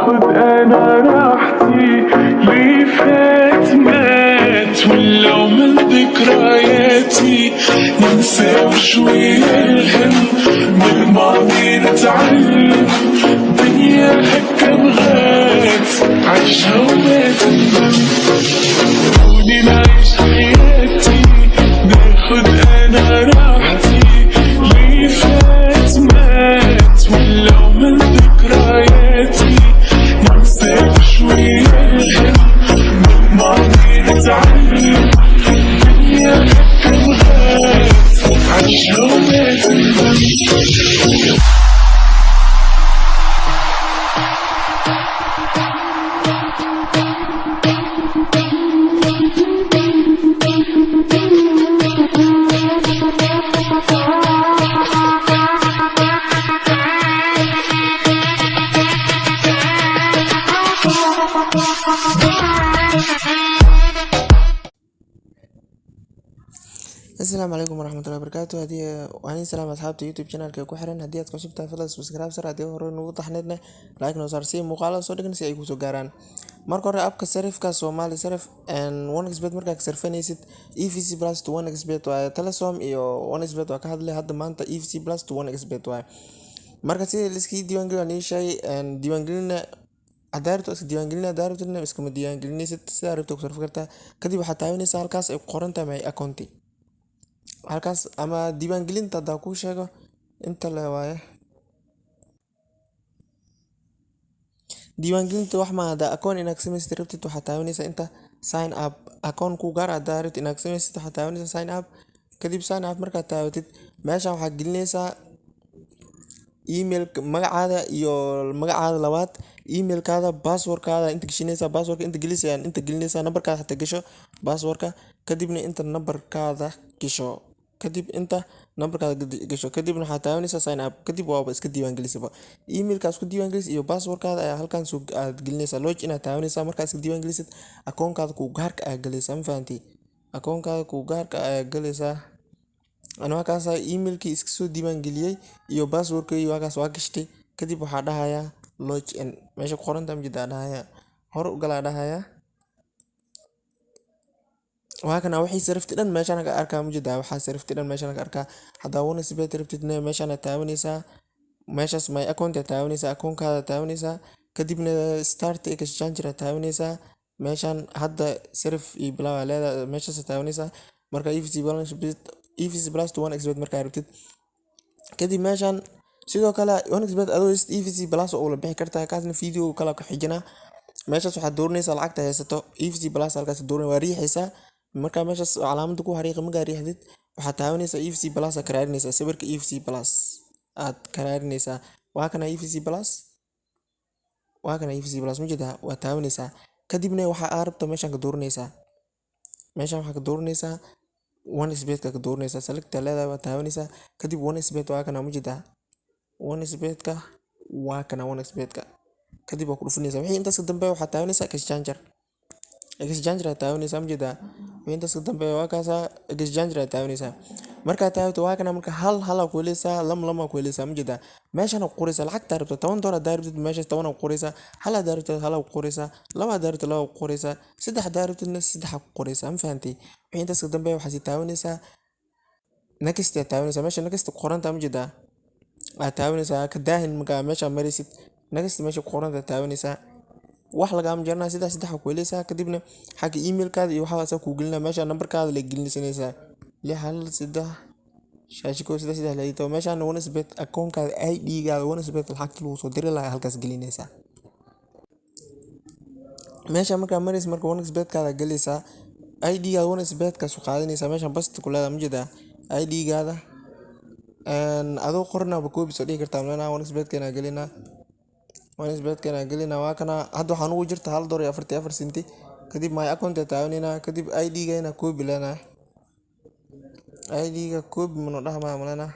ناخد انا راحتي، ليه فات مات ولو من ذكرياتي ننسى شوية الهم، من الماضي نتعلم. دنيا هكا بغات، عيشها وما تندم. كوني نعيش حياتي، ناخد انا راحتي، ليه فات مات ولو من ذكرياتي ننسى شوية الهم، من الماضي نتعلم. دنيا هكا بغات، عيشها وما تندم. Asalaamu calaykum waraxmatullahi wabarakaatu. Haddii waan idin salaam asxaabta YouTube channelka ku xiran. Haddii aad cusub tahay, fadlan subscribe sar. Haddii hore nugu taxneedna, like noo saar si muuqaalada soo dhigan si ay kusoo gaaraan. Marka hore, appka sarifka Somali Sarif and 1xBet markaa ka sarfanaysid, EVC Plus to 1xBet waaye. Telesom iyo 1xBet waa ka hadlay. Hadda maanta EVC Plus to 1xBet waaye. Marka sida laiskaga diiwaangeliyo waan ii sheegay. Diiwaangelina haddaa rabto iska diiwaangelina, haddaa rabtidna iskama diiwaangelinaysid, sidaa rabto ku sarfi kartaa. Kadib waxaad taabanaysaa halkaas ay ku qoran tahay "My Account" halkaas, ama diiwaangelinta haddaa kuu sheego inta le waaye. Diiwaangelinta wax ma haddaa akoon inaad ka samaysid rabtid, waxaad taabanaysaa inta "Sign up". Akoon kuu gaar ah haddaa rabtid inaad ka samaysid, waxaad taabanaysaa "Sign up". Kadib "Sign up" markaad taabatid, meeshan waxaad gelinaysaa email, magacaada iyo magacaada labaad, emailkaada, passwordkaada inta gashanaysaa. Passwordka inta gelisayaan, inta gelinaysaa nambarkaada xataa gasho passwordka. Kadibna inta nambarkaada gasho, kadib inta nambarkaada gasho, kadibna waxaad taabanaysaa "Sign up". Kadib waaba iska diiwaangelisaba. Emailkaas isku diiwaangelis iyo passwordkaada ayaa halkan soo aad gelinaysaa. "Login" aad taabanaysaa. Markaad iska diiwaangelisid, akoonkaada kuu gaarka ayaa galaysaa. Ma fahantay? Akoonkaada kuu gaarka ayaa galaysaa. Ani waa kaasa emailkii iska soo diiwaangeliyey iyo passwordkii, waa kaas, waa gashtay. Kadib waxaa dhahayaa "Login". Meesha ku qoran tahay majeedaa, dhahayaa hore u galaa dhahayaa. Waa kana wixii sarifti dhan meeshaan ka arkaa. Majeedaa? Waxaa sarifti dhan meeshaan ka arkaa. Haddaa 1xBet rabtidna, meeshaan aad taabanaysaa. Meeshaas "My Account" aad taabanaysaa, akoonkaada taabanaysaa. Kadibna "Start Exchange" aad taabanaysaa. Meeshaan hadda sarif iyo bilow aa leedahay, meeshaas aad taabanaysaa. Marka EVC Balance, EVC Plus to 1xBet markaa rabtid, kadib meeshaan sidoo kale 1xBet adoo EVC Plus oo ula bixi kartaa. Kaasna video kala ku xijina. Meeshaas waxaad dooranaysaa lacagta haysato. EVC Plus halkaas dooran, waa riixaysaa. Markaa meeshaas calaamada ku xariiqi markaa riixdid, waxaad taabanaysaa EVC Plus aad karaarinaysaa. Sawirka EVC Plus aad karaarinaysaa. Waa kana EVC Plus, waa kana EVC Plus, ma jeedaa? Waa taabanaysaa. Kadibna waxa aad rabto meeshaan ka dooranaysaa. Meeshaan waxaa ka dooranaysaa 1xBet ka dooranaysaa. "Select" aa leedahay, waa taabanaysaa. Kadib 1xBet waa kana, ma jeedaa? 1xBet-ka waa kana, 1xBet-ka. Kadib waa ku dhufanaysaa. Wixii intaas ka dambeeya waxaad taabanaysaa exchanger. Exchanger aad taabanaysaa, ma jeedaa? Wixii intaas ka dambeeya waa kaasaa, exchanger aad taabanaysaa. Markaad taabato, waa kana. Marka hal hal aa ku helaysaa, lama lama ku helaysaa, ma jeedaa? Meeshaan ku qoraysaa lacagta rabto. $10 haddaa rabtid, meeshaas 10 aa ku qoraysaa. Hal haddaa rabtid, hal aa ku qoraysaa. Laba haddaa rabtid, laba ku qoraysaa. Saddex haddaa rabtidna, saddex aa ku qoraysaa. Ma fahantay? Wixii intaas ka dambeeya waxaad sii taabanaysaa "Next" aad taabanaysaa. Meesha "Next" ku qorantaa, ma jeedaa, aad taabanaysaa. Ka daahin markaa meesha maraysid, "Next" meesha ku qorantaa taabanaysaa. Wax lagaama jaranaya. Saddex saddex aa ku helaysaa. Kadibna xagga emailkaada iyo waxaa asaa kuu gelinaya. Meesha nambarkaada la gelinaysanaysaa, 613 shaashi 1 3 3 6 toban. Meeshaan 1xBet akoonkaada, ID-gaada 1xBet, lacagta lagu soo diri lahaa halkaas gelinaysaa. Meesha markaa maraysa, marka 1xBet-kaada galaysaa, ID-gaada 1xBet-kaas u qaadanaysaa. Meeshaan "Paste" ku leedahay, ma jeedaa? ID-gaada adoo qornaaba copy soo dhihi kartaa. Meelaha 1xBet-keena gelinaa, 1xBet-keena gelinaa. Waa kana. Hadda waxaan ugu jirta $1.44. Kadib "My Account" aa taabanayna. Kadib ID-geena copy leenahay. ID-ga copy mano dhahmaya malena.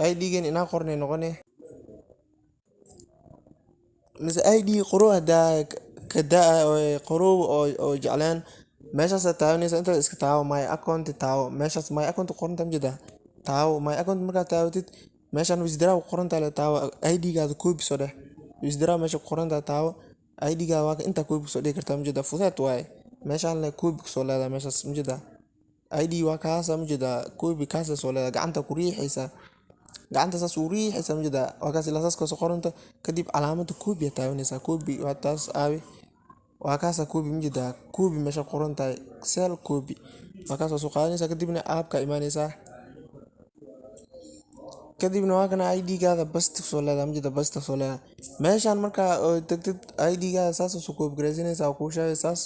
ID-geena inaan qornay noqone mise ID qoro hadaa kada qoro oo jecleen, meeshaas aad taabanaysaa. Intaad iska taabo "My Account", taabo meeshaas "My Account" qoranta, ma jeedaa? Taabo "My Account". Markaad taabatid, Meeshan withdraw ku qoran tahay taawo, ID-gaada copy soo dheh. Withdraw meesha ku qoran tahay taawo, ID-gaada waa intaa copy kusoo dhigi kartaa, majeedaa? Fudeed waaye. Meeshaan le copy kusoo leedahay meeshaas, majeedaa? ID waa kaasa, majeedaa? Copy kaasa soo leedahay, gacanta ku riixaysaa, gacanta saas u riixaysaa, majeedaa? Waa kaas ilaa saas kasoo qoranta. Kadib calaamada copy aad taabanaysaa. Copy waa taas aabi, waa kaasa copy, majeedaa? Copy meesha ku qoran tahay, sell copy, waa kaas, waa soo qaadanaysaa. Kadibna app-ka imaanaysaa. Kadibna waa kana ID-gaada paste soo leedahay, majeeda? Paste soo leedahay meeshaan. Markaa oo tagtid, ID-gaada saas soo copy garaysanaysaa oo kuu sheegay saas.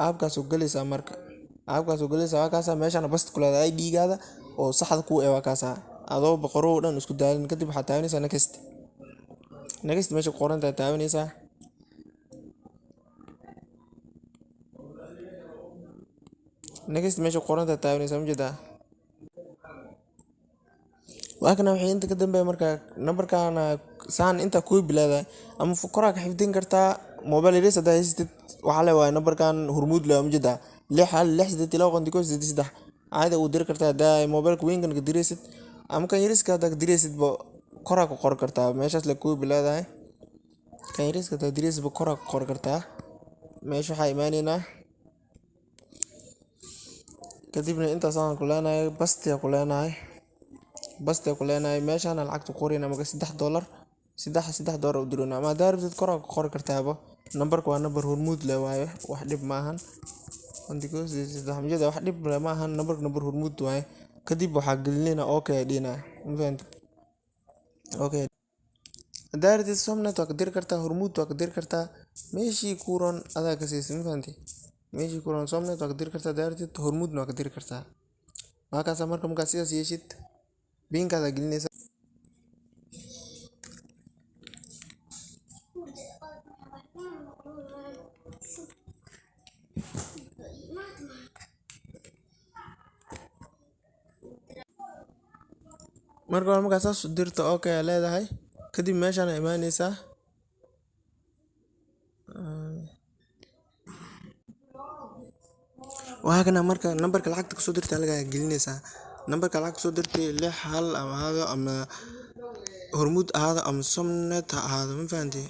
App-kaa soo galaysaa. Marka app-kaa soo galaysaa, waa kaasa meeshaan paste ku leedahay ID-gaada oo saxda kuu eh, waa kaasa, adoo boqorow dhan isku daalin. Kadib waxaad taabanaysaa next. Next meesha ku qoran tahay taabanaysaa. Next meesha ku qoran tahay taabanaysaa, majeedaa? Waa kana wixii inta ka dambeeya. Marka nambarkaana saan inta copy leedahay ama koraa ka xifdin kartaa. Mobile yaris haddaa haysatid, waxaa le waaye nambarkan Hormuud le, majeedaa? 616 16 2 51 83 caadi ugu diri kartaa. Haddaa mobilka weynkan ka diraysid ama kan yariska haddaa ka diraysid ba, koraa ku qori kartaa meeshaas le copy leedahay. Kan yariska haddaa diraysid ba, koraa ku qori kartaa. Meesha waxaa imaaneynaa, kadibna intaasaan ku leenahay paste ku leenahay, paste ku leenahay. Meeshaana lacagta ku qorayna. Marka $3, saddex saddex dollar u dirayna. Ama haddaa rabtid, koraa ku qori kartaaba. Nambarka waa nambar Hormuud le waaye, wax dhib maahan. 51 83, majeeda? Wax dhib ma ahan, nambarka nambar Hormuud waaye. Kadib waxaa gelinayna okay dhihina, ma fahanti? Okay, haddaa rabtid Somnet waa ka diri kartaa, Hormuud waa ka diri kartaa, meeshii kuu roon adaa ka siisay, ma fahanti? Meeshii kuu roon, Somnet waa ka diri kartaa haddaa rabtid, Hormuudna waa ka diri kartaa. Waa kaasa. Marka markaa sidaas yeeshid, PIN-kaada gelinaysa. Marka hore markaa saas u dirto, okay aa leedahay. Kadib meeshaan aa imaaneysaa. Waa kana. Marka nambarka lacagta kusoo dirtay lagaa gelinaysaa. Nambarka lacag kusoo dirtay, 6 1 ama ahaado, ama Hormuud ahaado, ama Somnet ha ahaado, ma fahanti?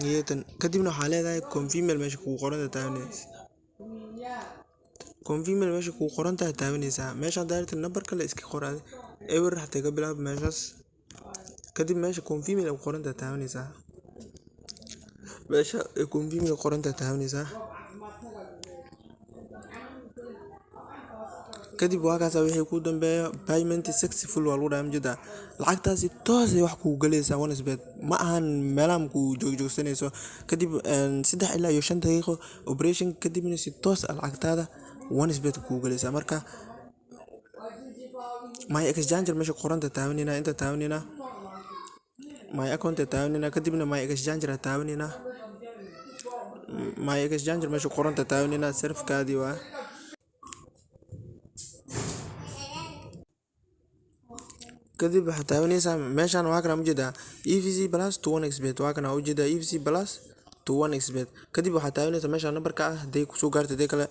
Niyetan. Kadibna waxaa leedahay confirm meesha kugu qoran taabanaysa. Confirm meesha kugu qoran tahay taabanaysaa. Meesha haddaa rabtid nambar kale iska qor adi, eber xataa ka bilaab meeshaas. Kadib meesha confirm ay ku qoran tahay taabanaysaa. Meesha ay confirm ku qoran tahay taabanaysaa. Kadib waa kaasa wixii ku dambeeyo, payment successful waa lagu dhahay, majeedaa? Lacagtaasi toos ay wax kugu galaysaa 1xBet, ma ahan meelaha ku joogjoogsanayso. Kadib 3 ilaa iyo 5 daqiiqo operation kadibna si toos ah lacagtaada 1xBet kugu galaysaa. Marka my exchanger meesha ku qoranta taabanayna, inta taabanayna, my account taabanayna. Kadibna my exchanger taabanayna. My exchanger meesha ku qoranta taabanayna, sarifkaadii waa. Kadib waxaad taabanaysaa meeshaan. Waa kana, ujeedaa? EVC Plus to 1xBet, waa kana, ujeedaa? EVC Plus to 1xBet. Kadib waxaad taabanaysaa meeshaan nambarka ah haday kusoo gaarto, hadii kale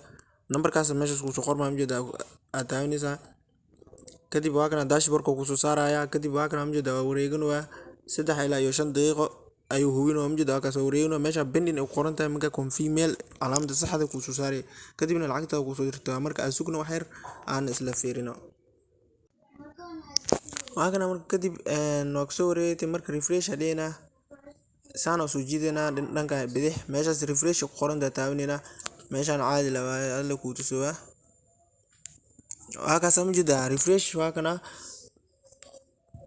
nambarkaas meeshaas kusoo qormaa, ujeedaa? Aad taabanaysaa. Kadib waa kana dashboardka kusoo saaraya. Kadib waa kana, ujeedaa? Waa wareeganayaa, 3 ilaa iyo 5 daqiiqo ayuu hubinaya, ujeedaa? Waa kaas, waa wareeganaya. Meesha pending ay ku qoran tahay marka confirm calaamada saxda kusoo saaraya, kadibna lacagtaada kusoo dirtaa. Marka aan sugno wax yar, aan isla fiirino. Waa kana. Marka kadib waa kasoo wareegtay. Marka refresh aa dhihinaa, saan oo soo jiidaynaa dhanka bidix. Meeshaas refresh ku qoran tahay taabanayna. Meeshaan caadi la waaye, alla kuu tusooba. Waa kaas, ujeedaa? Refresh, waa kana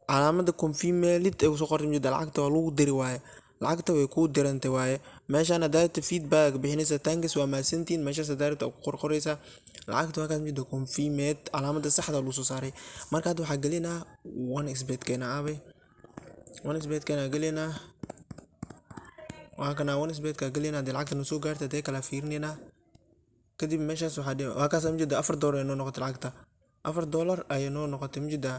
calaamada confirmed ay kusoo qortay, ujeedaa? Lacagta waa lagu diri waaye, lacagta way kuu dirantay waaye. Meeshaan haddaa rabtid feedback bixinaysa, thanks, waa mahadsantihiin, meeshaas haddaa rabtid ku qorqoraysaa. Lacagta waa kaas, ujeedaa? Confirmed, calaamada saxda lagu soo saaray. Marka hadda waxaa gelinaa 1xBet keena aabay. 1xBet keena gelinaa, waa kana 1xBet ka gelinaa. Hadii lacagta noo soo gaartay, hadii kala fiirinaynaa. Kadib meeshaas waxaa dhihi, waa kaas, ujeedaa? $4 ay noo noqotay lacagta, $4 ayay noo noqotay, ujeedaa?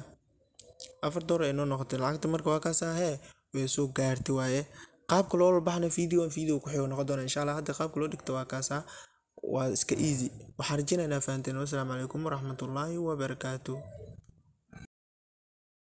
$4 ay noo noqotay lacagta. Marka waa kaas hee, way soo gaartay waaye. Qaabka loola baxna video video ku xigo noqon doona, insha Allah. Hadda qaabka loo dhigto waa kaasa, waa iska easy. Waxaan rajeynayaa inaa fahanteen. Wassalaamu calaykum waraxmatullaahi wabarakaatuh.